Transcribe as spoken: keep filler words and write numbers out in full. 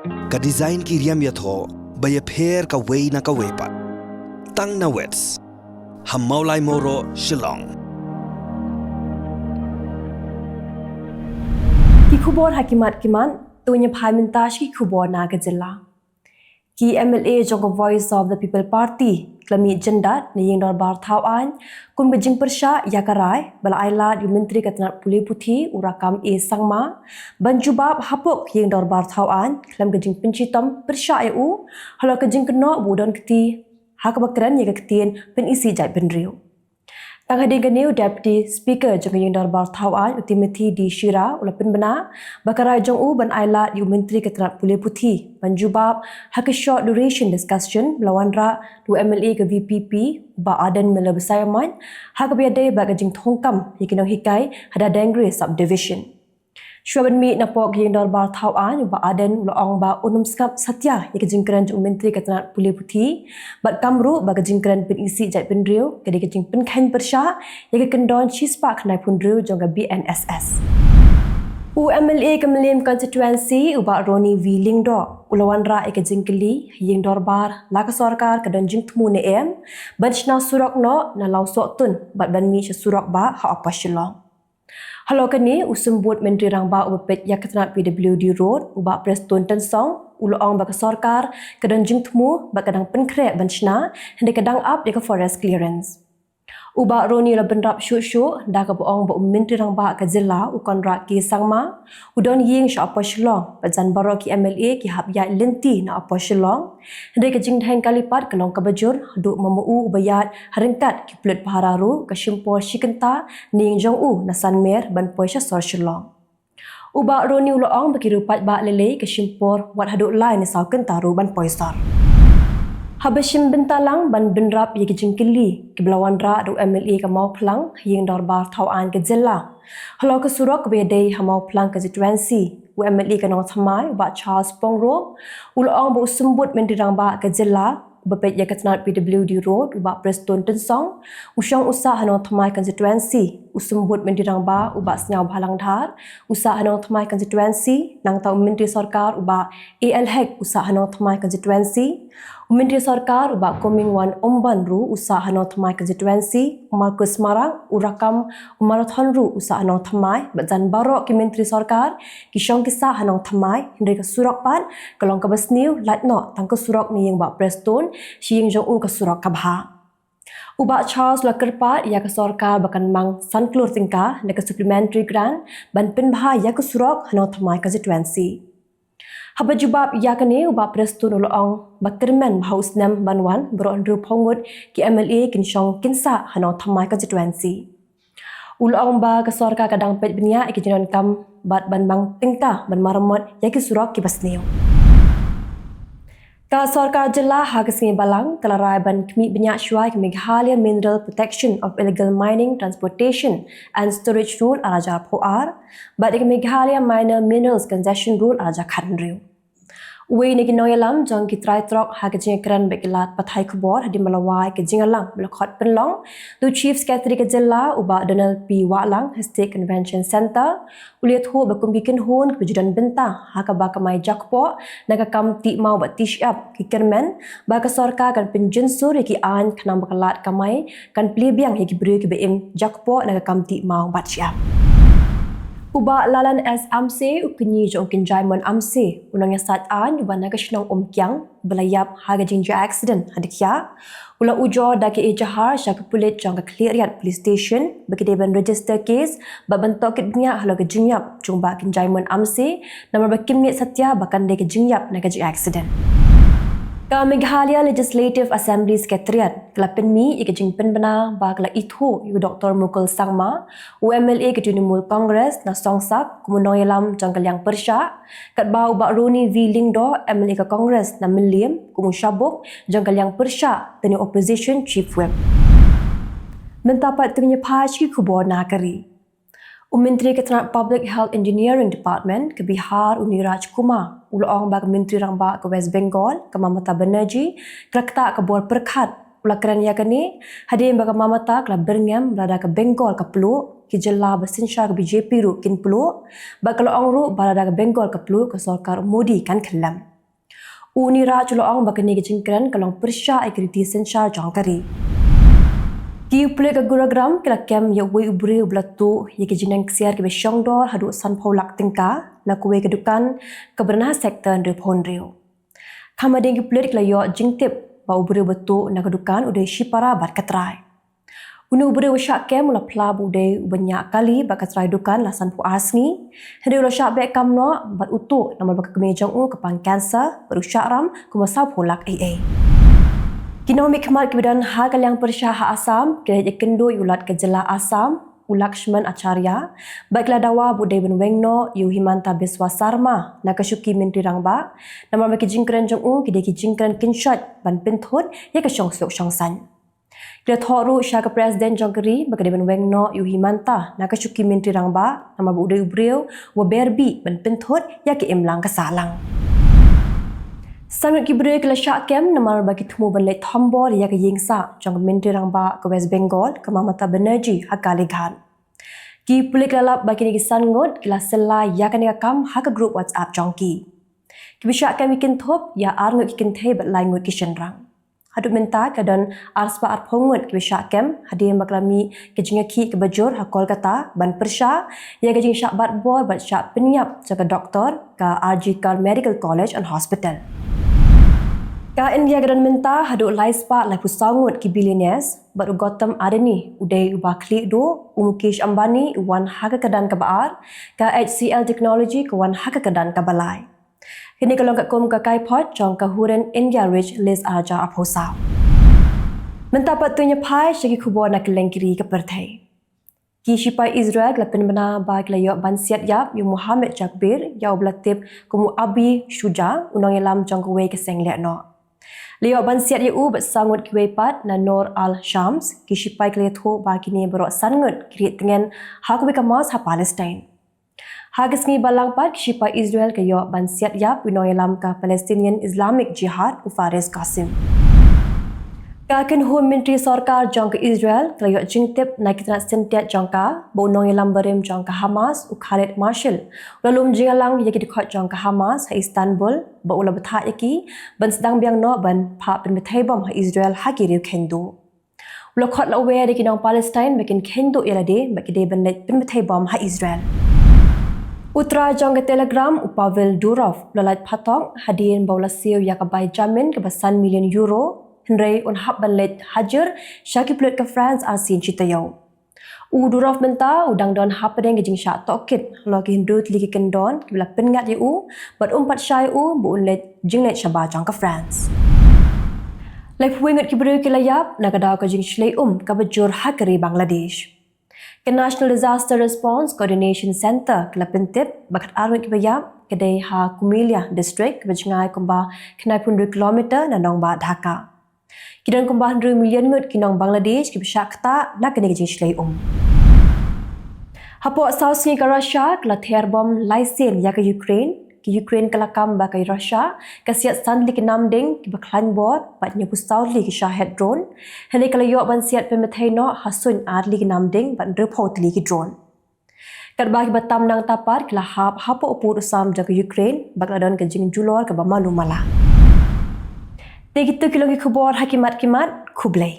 Ka design ki riam ïathoh ba ïapher kawei na kawei pat. Tang na Wits ha Mawlai Mawroh, Shillong. Ki khubor ha ki mat ki mat, to ngin ïa phai mynta sha ki khubor na ka jylla. Ki M L A jong ka Voice of the People Party ki la mih jyndat na ïing dorbar thaw aiñ kum ka jingpyrshah ïa ka rai ba la ai lad ïa u Myntri ka tnat pule puthi u Rakkam A Sangma ban jubab hapoh ïing dorbar thaw aiñ khlem ka jingpynshitom pyrshah ïa u halor ka jingkynnoh ba u don kti ha kaba kren ïa ka ktien pynisih jaitbynriew. Tang hadien kane u Deputy Speaker jong ka ïing dorbar thaw aiñ u Timothy D Shira u la pynbna ba ka rai jong u ban ai lad ïa u Myntri ka tnat pule puthi ban jubab ha ka short duration discussion ba la wanrah da u M L A ka V P P u Bah Ardent Miller Basaiawmoit ha kaba ïadei bad ka jingthungkam ïa ki nonghikai ha Dadengri Subdivision. Shuwa ban mih napoh ka ïing dorbar thaw aiñ u Bah Ardent u la ong ba un ym sngap satia ïa ka jingkren jong u Myntri ka tnat pule puthi bad kam ruh ba ka jingkren pynisih jaitbynriew ka dei ka jingpynkheiñ pyrshah ïa ka kyndon shispah khyndai phew hynriew jong ka B N S S. U M L A ka Mylliem Constituency u Bah Ronnie V Lyngdoh u la wanrah ïa ka jingkylli ha ïing dorbar la ka sorkar ka don jingthmu ne em ban shna surok noh na Lawsohtun bad ban mih sha surok bah ha Upper Shillong. Halor kane u Symbud Myntri Rangbah uba peit ïa ka tnat P W D Road u Bah Prestone Tynsong u la ong ba ka sorkar ka don jingthmu bad ka dang pynkhreh ban shna hynrei ka dang ap ïa ka forest clearance. U Bah Ronnie u la bynrap shuh shuh da kaba ong ba u Myntri Rangbah ka jylla u Conrad K Sangma u don ïing sha Upper Shillong bad jan baroh ki M L A ki hap ïaid lynti na Upper Shillong. Hynrei ka jingdheng kali pat ka long kaba jur haduh ma ma u uba ïaid ha ryngkat ki pulit pahara ruh ka shim por shi kynta na ïing jong u na Sanmer ban poi sha sor Shillong. U Bah Ronnie u la ong ba ki riew paidbah lei lei ka shim por wat haduh lai ne saw kynta ruh ban poi sor. Haba shim bynta lang ban bynrap ïa ki jingkylli kiba la wanrah da u M L A ka Mawphlang ha ïing dorbar thaw aiñ ka jylla halor ka surok kaba ïadei ha Mawphlang Constituency, u M L A ka Nongthymmai u Bah Charles Pyngrope u la ong ba u Symbud Myntri Rangbah ka jylla uba peit ïa ka tnat P W D Road u Bah Prestone Tynsong u shong u sah ha Nongthymmai Constituency, u Symbud Myntri Rangbah u Bah Sniawbhalang Dhar u sah ha Nongthymmai Constituency, nangta u Myntri Sorkar u Bah A L Hek u sah ha Nongthymmai Constituency, u Myntri Sorkar u Bah Comingone Ymbon ruh u sah ha Nongthymmai Constituency, u Marcuise Marak, u Rakkam u Marathon ruh u sah ha Nongthymmai bad jan baroh ki Myntri Sorkar ki shong ki sah ha Nongthymmai, hynrei ka surok pat ka long kaba sniew, lait noh tang ka surok na ïing Bah Prestone sha ïing jong u ka surok ka bha. U Bah Charles u la kyrpad ïa ka sorkar ba kan mang san klur tyngka na ka supplementary grant ban pynbha ïa ka surok ha Nongthymmai Constituency. Haba jubab ïa kane u Bah Prestone u la ong ba kyrmen ba ha u snem ban wan baroh hynriewphew ngut ki M L A kin shong kin sah ha Nongthymmai Constituency. U la ong ba ka sorkar ka dang peit bniah ïa ki jingdonkam bad ban mang tyngka ban maramot ïa ki surok kiba sniew. Ka sorkar jylla ha ka sngi Balang ka la rai ban khmih bniah shuwa ïa ka Meghalaya Mineral Protection of Illegal Mining, Transportation and Storage Rule ar hajar arphew ar bad ïa ka Meghalaya Minor Minerals Concession Rule ar hajar khathynriew. Uwei na ki nongïalam jong ki trai trok ha ka jingïakren bad ki lad pathai khubor hadien ba la wai ka jingïalang ba la khot pynlong da u Chief Secretary ka jylla u Bah Donald P Wahlang ha State Convention Centre u la ïathuh ba kum ki kynhun kiba ju don bynta ha kaba kamai jakpoh na ka kam tih maw bad tih shyiap ki kyrmen ba ka sorkar kan pynjynsur ïa ki aiñ khnang ba ka lad kamai kan plie biang ïa ki briew kiba im jakpoh na ka kam tih maw bad shyiap. U Bah Lalan S Amse, u kñi jong u Kynjai Mon Amse, u nongïasaid aiñ uba na ka shnong Umkiang, ba la ïap ha ka jingjia accident ha Dkhiah, u la ujor da ka ejahar sha ki pulit jong ka Khliehriat Police Station ba ki dei ban register case bad ban tohkit bniah halor ka jingïap jong u Bah Kynjai Mon Amse, namar ba kim ngeit satia ba kan dei ka jingïap na ka jing accident. Ka Meghalaya Legislative Assembly Secretariat ka la pynmih ïa ka jingpynbna ba ka la ithuh ïa u Doktor Mukul Sangma, u M L A ka Trinamool Congress na Songsak, kum u nongïalam jong ka liang pyrshah, katba u Bah Ronnie V Lyngdoh, M L A ka Congress na Mylliem, kum u shabuk jong ka liang pyrshah, te ne opposition chief whip. Mynta pat to ngin ïa phai sha ki khubor na ka ri. U Myntri ka tnat Public Health Engineering Department ka Bihar, u Neeraj Kumar, u la ong ba ka Myntri Rangbah ka West Bengal, ka Mamata Banerjee, ka la ktah ka bor pyrkhat. U la kren ïa kane hadien ba ka Mamata ka la byrngem ba lada ka Bengal ka pluh, ki jylla ba synshar ka B J P ruh kin pluh, bad ka la ong ruh ba lada ka Bengal ka pluh, ka sorkar Modi kan khyllem. U Niraj u la ong ba kane ka jingkren ka long pyrshah ïa ki riti synshar jong ka ri. Ki pulit ka Gurugram ki la kem ïa uwei u briew ba la tuh ïa ki jingnang ksiar kiba shong dor haduh sanphew lak tyngka na kawei ka dukan kaba don ha Sector hynriewphew hynriew. Kham hadien ki pulit ki la ïoh jingtip ba u briew ba tuh na ka dukan u dei shipara bad ka trai. Une u briew uba shah kem u la phla ba u dei uba ñiah kali bad ka trai dukan la sanphew ar sngi. Hynrei u la shah beh kam noh bad u tuh namar ba ka kmie jong u ka pang cancer bad u shah ram kumba sawphew lak eiei. Ki nongmihkhmat kiba don ha ka liang pyrshah ha Assam ki la ïakynduh ïa u Lat ka jylla Assam, u Lakshman Acharya, bad ki la dawa ba u dei ban weng noh ïa u Himanta Biswa Sarma na ka shuki Myntri Rangbah, namar ba ki jingkren jong u ki dei ki jingkren kynshoit ban pynthut ïa ka shongsuk shongsaiñ. Ki la thoh ruh sha ka President jong ka ri ba ka dei ban weng noh ïa u Himanta na ka shuki Myntri Rangbah, namar ba u dei u briew uba ber bih ban pynthut ïa ka imlang ka sahlang. San ngut ki briew ki la shah kem namar ba ki thmu ban leit thombor ïa ka ïing sah jong ka Myntri Rangbah ka West Bengal, ka Mamata Banerjee, ha Kalighat. Ki pulit ki la lap ba kine ki san ngut ki la syllah ïa kane ka kam ha ka group WhatsApp jong ki. Kiba shah kem ki kynthup ïa ar ngut ki kynthei bad lai ngut ki shynrang. Haduh mynta ka don arspah arphew ngut kiba shah kem hadien ba ka la mih ka jingïakhih kaba jur ha Kolkata ban pyrshah ïa ka jingshah batbor bad shah pynïap jong ka doktor ka R G Kar Medical College and Hospital. Ka India ka don mynta haduh laispah laiphew saw ngut ki billionaires, bad u Gautam Adani u dei uba khlieh duh, u Mukesh Ambani u wan ha ka kyrdan kaba ar, ka H C L Technology ka wan ha ka kyrdan kaba lai. Kane ka long katkum ka kaiphod jong ka Hurun India Rich List ar hajar arphew saw. Mynta pat to ngin ïa phai sha ki khubor na kylleng ki ri ka pyrthei. Ki shipai Israel ki la pynbna ba ki la ïoh ban siat ïap ïa u Mohammed Jagbir, ïa uba la tip kum u Abi Shuja, u nongïalam jong kawei ka seng lehnoh. La ïoh ban siat ïa u bad saw ngut kiwei pat na Noor al-Shams. Ki shipai ki la ïathuh ba kine baroh san ngut ki rieh tngen ha kawei ka mosque ha Palestine. Ha ka sngi balang pat ki shipai Israel ki la ïoh ban siat ïap u nongïalam ka Palestinian Islamic Jihad, u Faris Qasim. Ka kynhun myntri sorkar jong ka Israel ka la ïoh jingtip na ki tnat syntiat jong ka ba u nongïalam barim jong ka Hamas, u Khaled Mashal, u la lum jingïalang ïa ki dkhot jong ka Hamas ha Istanbul bad u la bthah ïa ki ban sdang biang noh ban phah pynbthei bom ha Israel ha ki riew kheiñ duh. U la khot lawyer ïa ki nong Palestine ba kin kheiñ duh ïa lade bad ki dei ban leit pynbthei bom ha Israel. U trai jong ka Telegram, u Pavel Durov, u la lait phatok hadien ba u la siew ïa ka bai jamin kaba san million euro, hynrei un hap ban leit hajir sha ki pulit ka France arsien shi taïew. U Durov mynta u dang don hapdeng ka jingshah tohkit halor ki hynriew tylli ki kyndon kiba la pynngat ïa u bad um pat shah ïa u ba un leit jingleit shabar jong ka France. Laiphew wei ngut ki briew ki la ïap na ka daw ka jingshlei um kaba jur ha ka ri Bangladesh. Ka National Disaster Response Coordination Centre ka la pyntip ba khatar ngut kiba ïap ka dei ha Kumilia District, kaba jngai kumba khyndaiphew hynriew kilometer na nongbah Dhaka. Ki don kumba hynriew million ngut ki nong Bangladesh kiba shah ktah na kane ka jingshlei um. Hapoh saw sngi ka Russia ka la ther bom lai sien ïa ka Ukraine. Ka Ukraine ka la kam ba ka Russia ka siat san tylli ki namding kiba khlaiñ bor bad hynñiewphew saw tylli ki shahed drone. Hynrei ka la ïoh ban siat pynbthei noh ha suiñ ar tylli ki namding bad hynriewphew tylli ki drone. Katba kiba tam nangta pat ki la hap hapoh u pud u sam jong ka Ukraine bad ka la don ka jingjulor kaba malu mala. Te kito ki long ki khubor ha ki mat ki mat. Khublei.